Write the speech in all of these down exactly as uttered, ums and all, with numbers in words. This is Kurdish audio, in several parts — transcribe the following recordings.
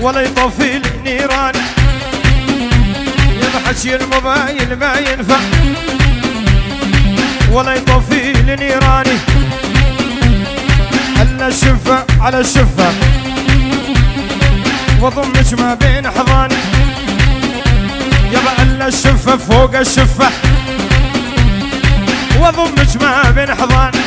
ولا يطفي النيران. يا محشي الموبايل ما ينفع. ولا يطفي النيران. الا الشفه على الشفه. واضمك ما بين حضاني. يابا الا الشفه فوق الشفه. واضمك ما بين حضاني.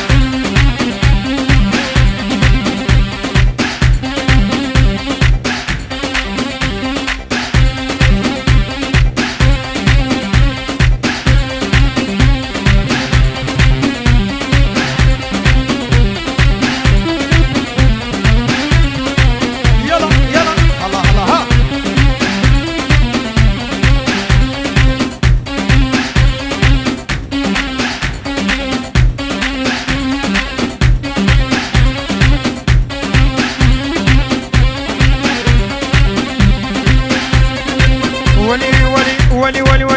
يلا، يلا. الله، الله، ها. ولي، ولي، ولي.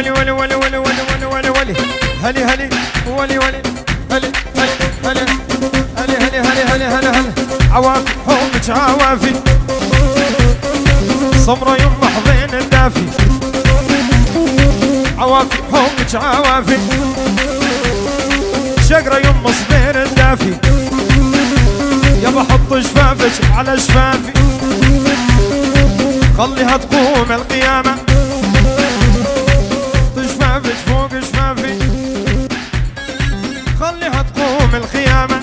هلي، هلي، ولي، ولي. هلي، هلي، هلي، هلي. هلي، هلي، هلي، هلي، هلي، هلي. عوافي، حومك عوافي. سمرة يم حضين الدافي. عوافي، حومك عوافي. شقرة يم صبير الدافي. يابا حط شفافك على شفافي. خليها تقوم القيامة. حط شفافك فوق شفافي. خليها تقوم القيامة.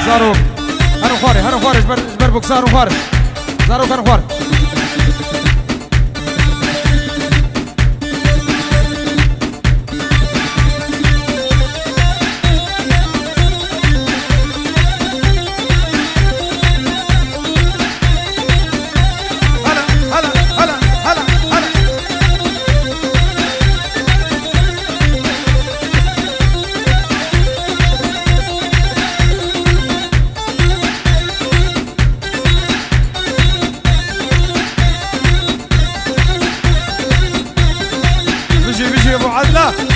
زاروك. هرو خواري، هرو خواري، جبر، جبر بوك زارو خواري. زاروك هرو خواري. هلا، هلا، هلا، هلا، هلا. بيجي، بيجي أبو عدلة.